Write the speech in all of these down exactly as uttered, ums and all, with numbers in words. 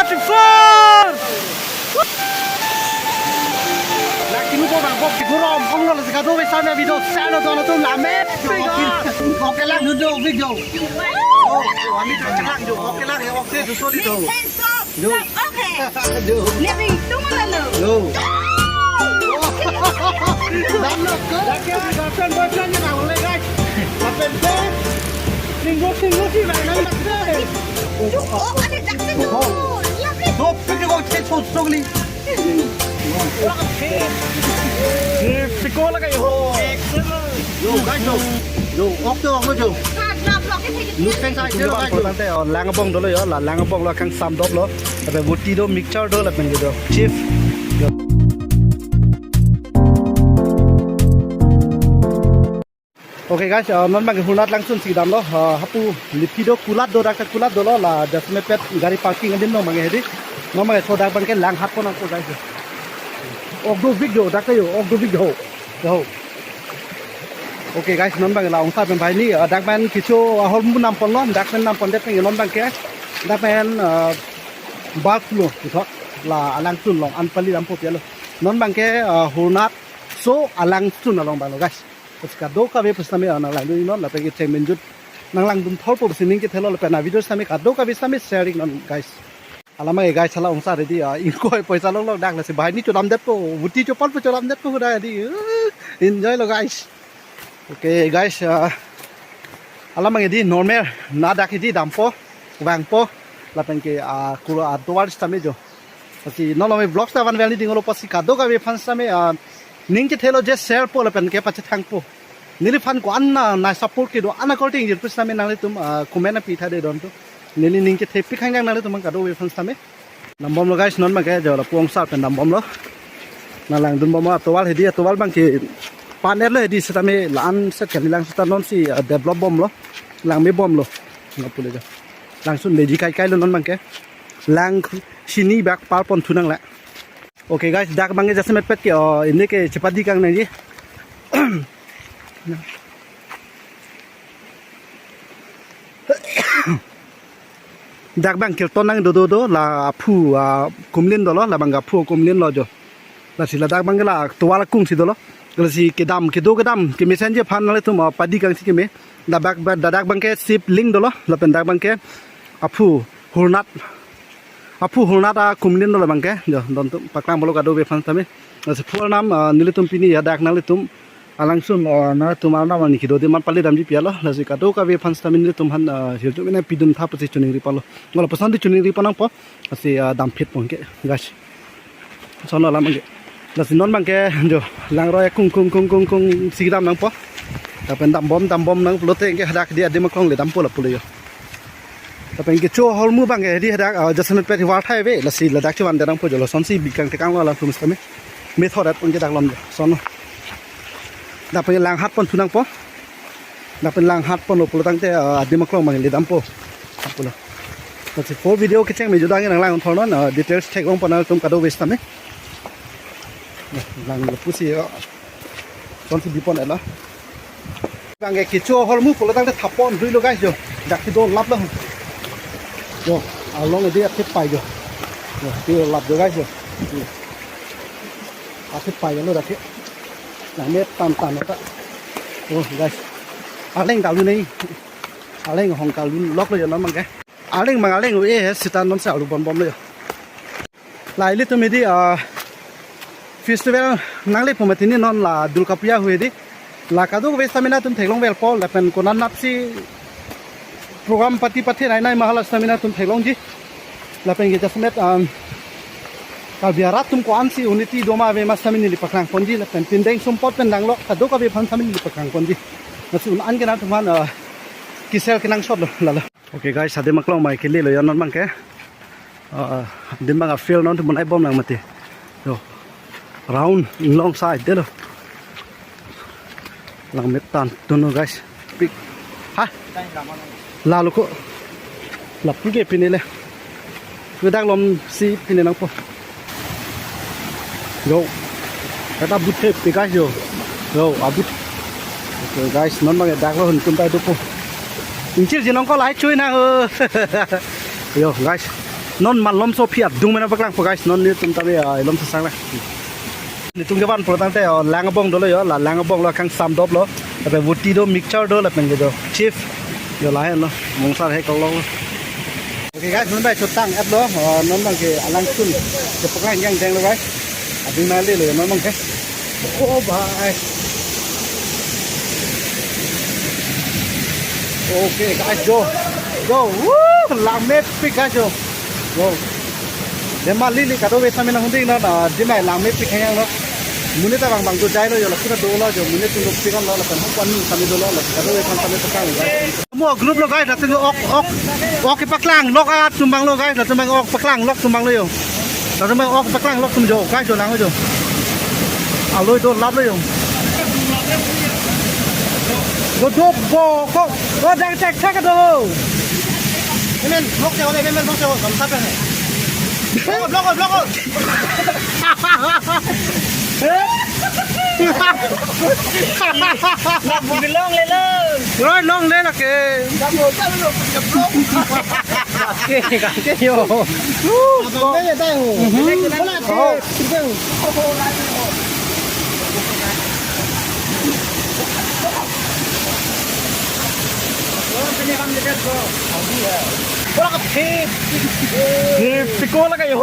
Four. Laki nu ko bang bok di gurom ong lo, lasi kado besar me video share lo, dono tu lame. Oke lang dulu video. Oh, kami tu lang dulu. Oke lang ya, oke tu sorry tu. Yo. Oke. Yo. Lebih tunggu dulu. Yo. Dan lo ke? Laki girlfriend boyfriend ni nang le, guys. Apa tu? Minggu minggu sih main main. Cuk, oh, ada jaket tu. Oh. Ya, please. Tuh, pikir kau cek sosok ni. Ye, piko la kayo. Yo, guys, yo. Yo, ok to, ok to, yo. Nuseng sa, yo, guys, yo. Tangte, oh, lang abong dolo yo, la lang abong lo kang sam dop lo. Lapen buti do, mixture do, lapen do. Chief. Yo. Okay guys, uh, non bang Hornat langsun si damlo, uh, hapu lipi do kulat do, dak kulat dolo, la jasemet pet gari parking adim non bang hedi. Non bang so dak bang ke lang hat pon nangpo guys. Ok do big do, dak yo, ok do big ho. Yo. Okay guys, non bang la ongsa pen bhai ni, uh, dak pen kecho, uh, holmu nam ponlo, dak pen nam pondet pen non bang ke, dak pen, uh, bak lo, ito, la langsun long, an pali dampo pialo. Non bang ke, uh, Hornat so alangsun along bang lo guys. Terus kadokave pusitame, ah, nang langdun non, lapen ke cheng menjut nang langdun thorpo pusi ning kethelo lapen a video sitame kadokave sitame sharing non guys. Alam ke guys, hala ongsa ready, ah, ingkoi poisa long long dak lasi bhai ni chodam detpo, buti chopal po chodam detpo huda di, uh, enjoy lo guys. Okay guys, ah, alam ke di normal, na dak di dampo, vangpo, lapen ke, ah, kuro a tovar sitame jo. Lasi non lo me vlogs ta van vel ni dinglo pusi kadokave aphan sitame, ah, ning kethelo je share po lapen ke pachethangpo. Neliphan ko-an na, na support kedo an akorte ingjir pusitame nanglitum, ah, comment api tha de don tu. Neli ning kethe pi khang nanglitum kadokave aphan sitame. Dambom lo guys, non bang ke jo lapu ongsa pen dambom lo. Nang langdun bom a tovar hedi, a tovar bang ke pan-et lo hedi sitame la-an set kali lang sita non si, ah, develop bom lo. Lang me bom lo. Nang pule jo. Langsun meji kai kai lo non bang ke. Lang sini bak par pon thu nang la. Okay guys, dak bang ke jasemet pet ke, oh, ini ke chepadi kang nangji. Dak bang kirton nang do do do, la aphu, ah, kumlin dolo, la bang aphu kumlin lo jo. Lasi ladak bang ke la tovar akung si dolo. Lasi kedam, kedo kedam, kemesen ji aphan nanglitum, ah, padi kang si keme. Ladak ba-, ladak bang ke sip ling dolo, lapen dak bang ke aphu Hornat. Aphu Hornat akumlin dolo bang ke, jo, don tu paklang bolo kadokave aphan sitame. Lasi phu arnam, ah, nelitum pini ya dak nanglitum alangsun, ah, nangtum arnam ani kedo de man pali damji pialo. Lasi kadokave aphan sitame nelitum aphan, ah, hirjume nangpidun tha pusi choningri palo. Ngol pasan di choningri pa nangpo. Lasi, ah, dam phit pon ke, guys. Sono alam ke. Lasi non bang ke jo langroi kung kung kung kung kung si dam nangpo. Lapen dambom dambom nang pulote ke hadak di adim aklong le dampo lapu le jo. Lapen kecho holmu bang ke di hadak, ah, jasemet pet war thai ave, lasi ladak chevan de nangpo jo, lason si bikang tekang lo alam tumis kami. Me thorat pon ke dak lom jo. Sono. Lapen lang hat pon thu nangpo. Lapen lang hat pon lo pulo tangte, ah, adim aklong bang le dampo. Pulo. Lasi full video kecheng me jodang nang lang thornon, ah, details thek ong pon nangtum kadokave sitame. Lang lo pusi, ah, son si bipon ela. Bang ke kecho holmu pulo tangte thapon dui lo guys jo. Dak si do lap lo. Jo, along di athe pai jo. Jo, di lap jo guys jo. Athe pai lo dak ke. Nang me tan tan ta. Oh guys. Aleng dalu nei. Aleng hong kalu lok lo jo non bang ke. Aleng mang aleng e sita non sa alu bon bom lo jo. La ilitum hedi, ah, festival nangle pu mati ni non la Durga Puja hu hedi. La kadokave sitame nangtum theklong velpo lapen konat nat si program pati pati nai nai ma hala sitame nangtum theklongji. Lapen ke jasemet, um, Karbi arat atum ko-an si unity doma ave ma sitame neli paklang ponji lapen pindeng sumpot pen danglo kadokave aphan sitame neli paklang ponji. Lasi un an ke nangtum aphan, uh, kisel kenangsot lo lalo. Okay guys, adim aklong mai kele lo jo non bang ke. Ah, ah, adim bang a field non tu mun ai bom lang mati. Jo. Round inglong side de lo. Lang metan tuno guys. Pik. Ha? Lalu ko. Lapu ke pine le. Wedak lom si pine nangpo. Jo. Kata but the guys jo. Jo, abut. Okay guys, non bang dak lo hun tum tai dopo. Inchir jinong ko lai chui na ho. Jo guys. Non malomso aphi adung mena paklangpo guys, non nelitum tame, ah, malomso sang lang. Nelitum kevan pulo tangte, oh, lang abong dolo yo, la lang abong lo kangsam doplo. Lapen voti do, mixture do, lapen kedo chips. Yo lahenlo, mungsar he kolong. Okay guys, non bai chotang et lo, oh, non bang ke alangsun. Kepaklang jangdeng lo guys. Adung nali lo yo, non bang ke. Oh, bhai. Okay, guys, jo. Jo. Woo! Langmepik, guys, jo. Jo. Dema lili kadokave sami nang hunding na, na, dema langmepik hang lo. Monit abang bang do jai lo, jo, la kuna dolo, jo. Monit tungdok pikan lo, lapen hok pan sami dolo, la kadokave sami paklang, guys. Mo group lo guys, latum ok, ok, ok kepaklang lok atum abang lo guys, latum abang ok paklang lok atum abang lo yo. Latum abang ok paklang lok atum jo, guys jo lang jo. Aloi do lap lo yo. Go do bo ko, go dang cek cek do. Amen, mok se ole, amen, mok se ole, kam sa pe hai. Block, block, block, block. Block, block, block. Long le lo. Roi long le lake. Kake, kake yo. Wala ka phep. Phep, piko la kayo.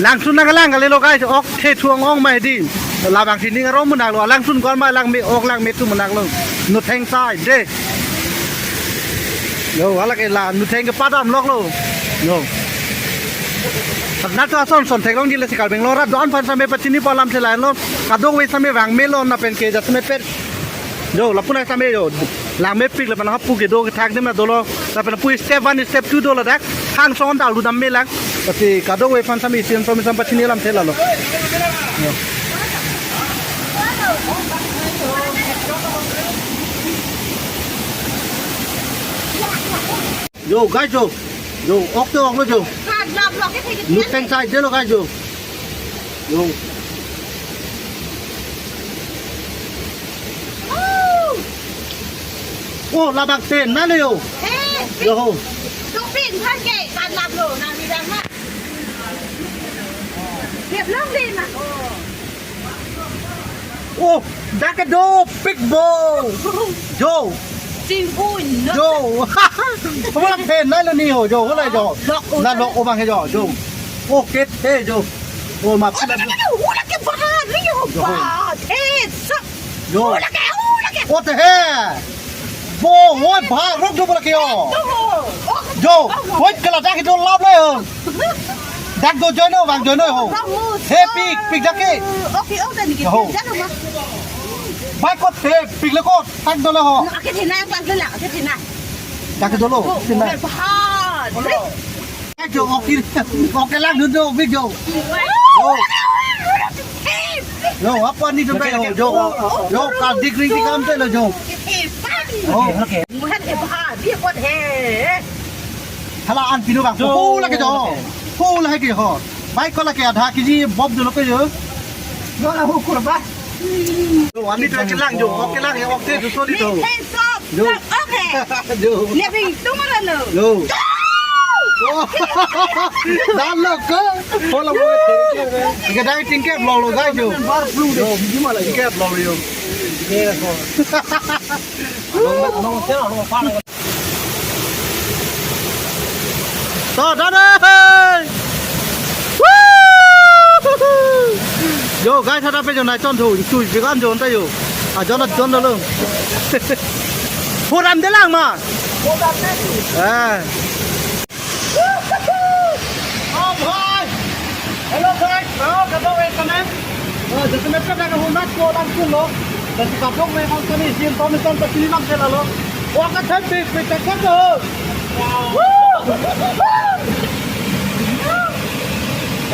Langsun nanglang kali lo guys, ok the thu ong ong ma hedi. Labang sini ngarong munak lo, langsun kon ma langme ok langme thu munak lo. Nutheng sai de. Yo, hala ke la nutheng kepadam lok lo. Yo. Nat ason son theklongji le si Karbi Anglong arat do-an aphan same pachini pu alam si lahenlo. Kadokave same vangme lo lapen ke jasemet pet. Yo, lapu na same yo. Langmepik lapen hapu kedo kethak dema dolo. Lapen hapu step one, step two dolo dak. Hang son dal dudam me lang. Pasi kadokave aphan same isi an same sam pachini alam si lalo. Yo. Yo, guys, yo. Yo, ok te ok lo, yo. Nutheng sai de lo, guys, yo. Yo. Oh, labang pen na le yo. Yo ho. Oh, dak ke dopik bo. Jo. Singpun, no. Jo. Kamu la pen na lo ni ho, jo, ho la jo. Lok o. Na lok o abang he jo, jo. Oh, ket he jo. Oh, ma. Oh, dak ke, dak ke, oh, dak ke bahar ni ho, jo. Bahar. Eh, sa. Jo. Oh, dak ke, oh, dak ke. Oh, te he. Bo, oi, bahar rok jo bo la ke yo. Jo. Oh, oh. Jo. Oi, kala dak ke jo lap le yo. Dak do join o, bang join o ho. He pik, pik dak ke. Okay, okay, ni ke. Ho. Jalo ma. Bai kot he, pik le kot, tak do le ho. No, ake thina, tak do la, ake thina. Dak do lo, thina. Bahar. Dak jo, okay, okay lang dun do, big jo. Oh. Yo, apa ni tu bai ho, jo. Jo, ka dik ring tikam te lo jo. Oh, okay. Muhan ke bahar, dia kot he. Hala an pinu bang. Jo. Ho lake jo. Ho lake ho. Bai ko lake adha kg bob jo lake jo. Jo la ho kurba. Jo, ami tu kelang jo. Ok kelang ya, ok te jo soli to. Hey, stop. Jo. Stop. Okay. Jo. Lebih tumara lo. Jo. Jo. Dan lo ko. Hola mo. Ika dai tingke blog lo guys jo. Bar flu jo. Tingke blog lo jo. Nong nong nong. To, done! Woo! Yo, guys, hata pe jo nai ton thu, chui pi kan jo ta yo. A jon a jon lo. Phuram de lang ma. Eh. Oh, bhai. Hello, guys. Oh, kata wek kane. Oh, jasemet kan ada hunat ko langsung lo. Dan si kadokave aphan kami jin tom tom pachini alam si lalo. Wah, kan happy, happy, happy, happy.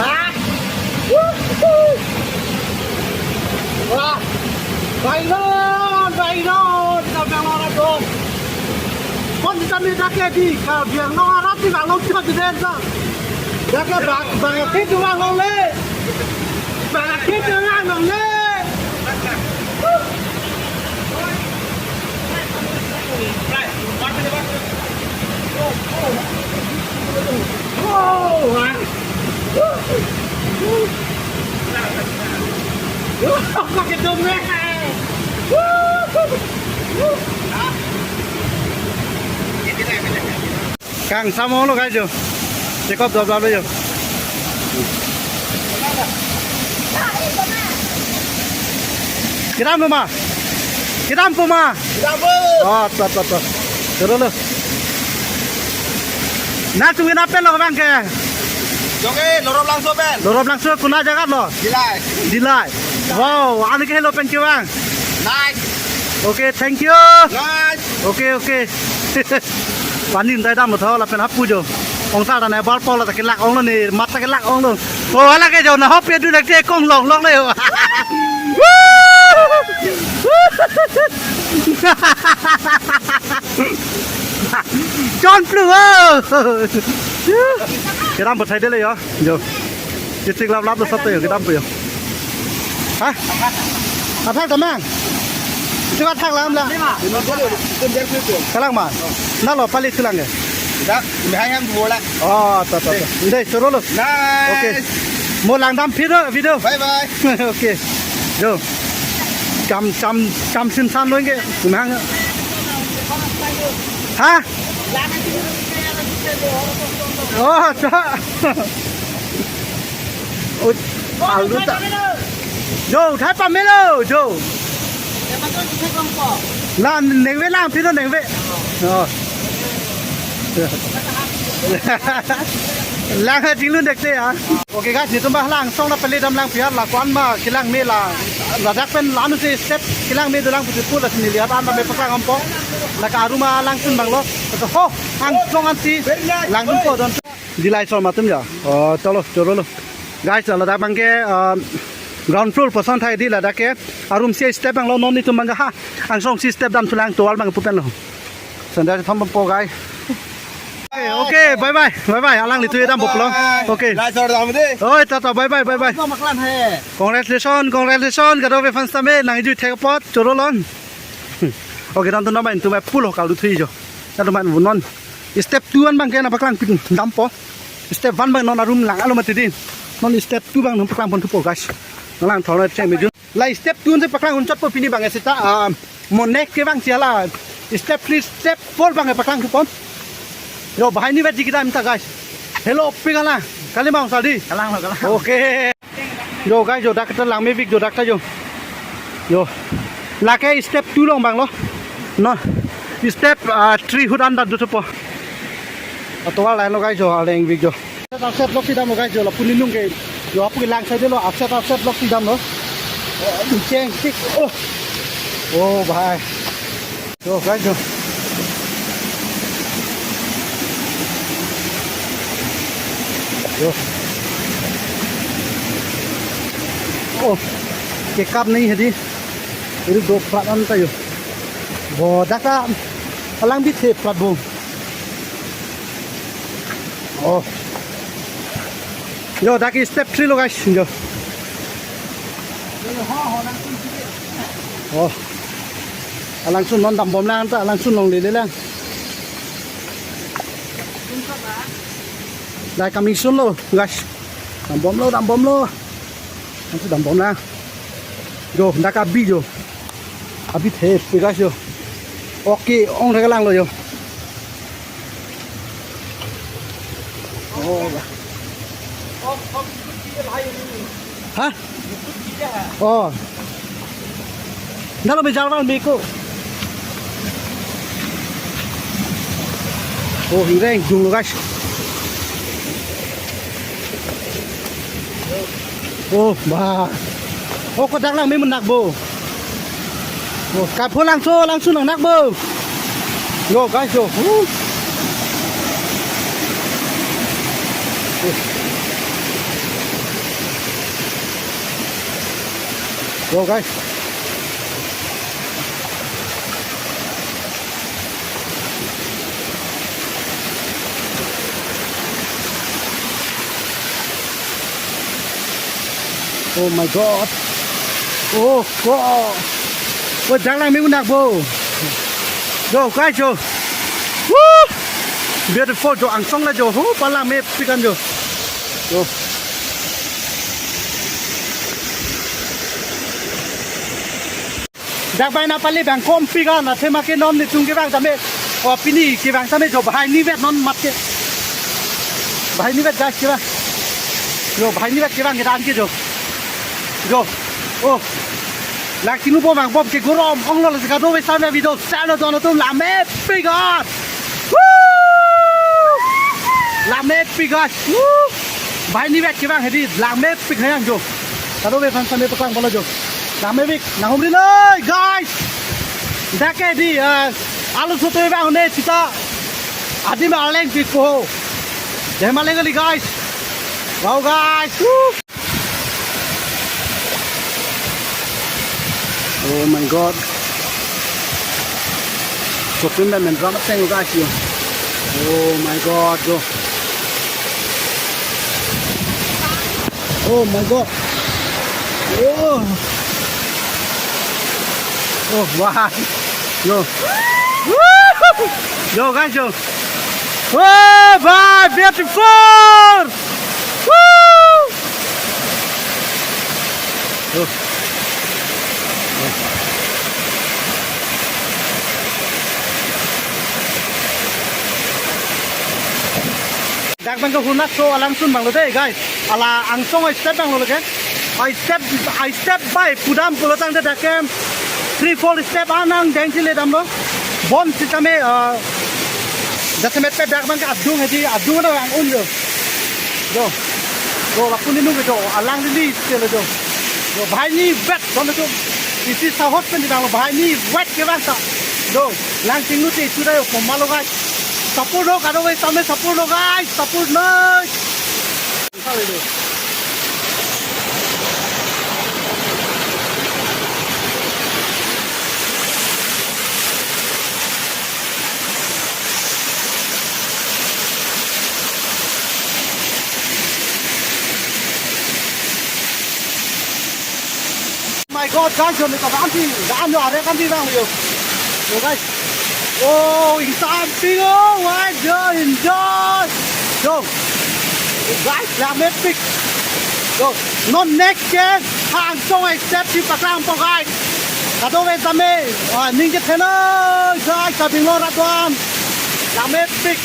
Ah. Wah. Bainon, bainon, kita bilang orang dong. Kon kita ni dak ke di, kalau bilang orang di bang long cuma di desa. Dak ke bang, bang itu bang long le. Bang itu bang long le. Kangsam onglo guys jo. Check up dobla lo jo. Kedam lo ma? Kedampo ma? Kedampo. Oh, to, to, to. Choro lo. Nangtum kena pen lo bang ke? Jongke Lorop Langso pen. Lorop Langso kona jaga lo? Dillai. Dillai. Wow, ani ke helo pen ke bang? Nice. Okay, thank you. Nice. Okay, okay. Pani ntai dam tho lapen hapu jo. Ong sa dan ebar pol ta kelak onglo ne, mat ta kelak onglo. Oh, hala ke jo na hop ye du lek te kong long long le. John Blue. Oh. Kedampo thai de le jo. Jo. Chechik laplap lo sat jo, kedampo jo. Ha? Athak damang. Itu athak lam la. Kalang ma. Nalo pali tulang ke. Dak, ini hang yang dua lah. Oh, to, to, to. Dei, choro lo. Nice. Okay. Mo langdam video, video. Bye bye. Okay. Jo. Cham, cham, cham sim san lo ke. Tumang. Ha? Oh, cha. Oh, alu ta. Jo, thai pamelo, jo. La nengve lang, pino nengve. Oh. Lang ha jinglu dekte ya. Okay guys, netum ba lang song na pele dam lang piar la kwan ma kelang me la. Ladak pen lanu si step kelang me dolang pusi pu la sini lihat an ba me paklang ampo. La ka arum alangsun bang lo. Ho, angsong ansi langdunpo don. Dillai sor matum ya. Oh, cholo, choro lo. Guys, ladak bang ke, um, ground floor pason thai di ladak ke. Arum si step bang lo non netum bang ke ha. Angsong si step dam sulang tovar bang pupen lo. Sandal thom po guys. Okay, okay, bye bye, bye bye. Alanglitum dampo pulo. Okay. Lai sor dam de. Oi, tata, bye bye, bye bye. Ko maklan hai. Congratulations, congratulations. Kadokave fans tame nangju thek apot choro lon. Okay, dan tu nama itu mai pulo kalau tu ijo. Dan tu mai non. Step two an bang ke na paklang pin dampo. Step one bang non arum lang alo mati din. Non step two bang non paklang pon thupo guys. Nanglang thorna cheng me jun. La step two se paklang unchot po pini bang seta, ah, monek ke bang siala. Step three, step four bang paklang thupo. Yo, bahai ni beti kita minta guys. Hello, pingala. Kali mau sadi. Kalang lo, kalang. Okay. Yo guys, jo dak ta lang me bik jo dak ta jo. Yo. Lake step two long bang lo. No. Step, ah, three hut an dak do thupo. Atovar lain lo guys jo, aleng bik jo. Set set lok si dam lo guys jo, lapu ninung ke. Jo apu lang side lo, set set lok si dam lo. Oh, cheng tik. Oh. Oh, bhai. Yo, guys, yo. Yo. Oh, kekap nahi hedi. Iri do plat anta yo. Bo, dak ta alang bithe plat bo. Oh. Yo, dak step three lo, guys. Yo. Oh. Alangsun non dambom lang ta, alangsun longle le lang. Dai coming soon lo, guys. Dambom lo, dambom lo. Alangsun dambom lang. Yo, dak abi yo. Abi the, guys yo. Okay, ong thek lang lo yo. Oh. Ha? Oh. Nalo me jalwan me ko. Oh, hireng jung lo, guys. Oh, ba. Oh, kodak lang me menak bo. Oh, kapho langso, langso nang nak bo. Yo, guys, yo. Huh. Yo, guys. Oh my God. Oh God. Oh, dak lang me unak bo. Yo, guys, yo. Woo! Beautiful jo, angsong la jo. Hu, palang mepik an jo. Yo. Dak bai na pali bang kompi kan, athema ke non netum kevang tame. Oh, pini kevang tame jo, banghini vet non mat ke. Banghini vet guys kevang. Jo, banghini vet kevang ke dan ke jo. Jo. Oh. Lang chinglu bom angbom ke gorom onglo le kadokave same video share lo don atum, lamepik guys. Woo! Lamepik guys. Woo! Banghini vet kevang hedi, lamepik hayang jo. Kadokave aphan same paklang polo jo. Lamepik, nanghumri noi guys. Dak ke di, eh, alu soto vang ne sita. Adim arleng pik po. Dei maleng kali guys. Wow guys. Woo! Oh my God. Sopin dan men drama teng guys yo. Oh my God, yo. Oh my God. Oh. Oh, wow. Yo. Yo guys, yo. Oh, bye, beautiful. Woo! Oh. Dak bang ke Hurnaso alangsun bang lo dei, guys. Ala angsong a-step bang lo lake. A-step, a-step bai pudam pulo tangte dak ke three four step anang dengsi le damlo. Bonsitame, ah, jasemet pe dak bang ke adung hedi, adung na ang un lo. Jo. Jo, lapu ni nung jo, alang lili selo jo. Jo, banghini vet don jo. Isi sahot pen di bang lo, banghini vet kevang ta. Jo, lang chinglu te sudah yo, pemalo guys. Support lo, kadokave same support lo guys, support noi. My God, guys, yo, neta kan di, kan yo, are kan di bang yo. Yo, guys. Oh, inside big, oh, why, yo, enjoy. Yo. Guys, lamepik. Yo, non next ke, ha angsong a-step si paklang po, guys. Kadokave same, ah, ning kethenoi, guys, kabing lo rat do-an. Lamepik.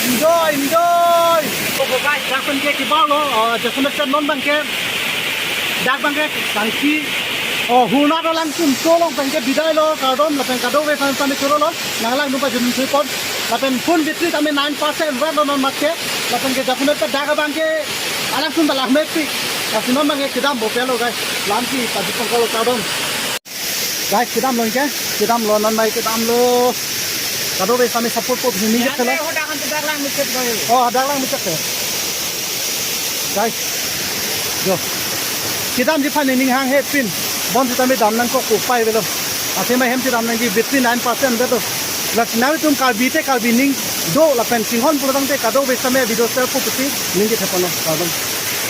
Enjoy, enjoy. Okay, guys, dak pen ke kebang lo, ah, jasemet pen non bang ke. Dak bang ke tangsi. Oh, Hurnaso alangsun cholong bang ke bidai lo, kardom, lapen kadokave aphan same choro lo, nanglang nung pajun thui pon, lapen phone battery tame nine percent vet lo non mat ke, lapen ke jasemet pen dak bang ke, alangsun bang lamepik, lasi non bang ke kedam bo pelo guys, lam si pajun pon kolo kardom. Guys, kedam lo ke, kedam lo, non bai kedam lo. Kadokave same support po, hini je Yan pelo. Dei, hodak han tu dak lang michet boy. Oh, dak lang michet ke. Guys, jo. Kedamji aphan ning hanghe pin. Bonsitame dam nangkok pu pai velo. Athema hem si dam nangji battery nine percent beto. Lasi nangtum Karbi te Karbi ning do lapen chinghon pulo tangte kadokave same video share po pusi ning kethe pon lo. Kardom.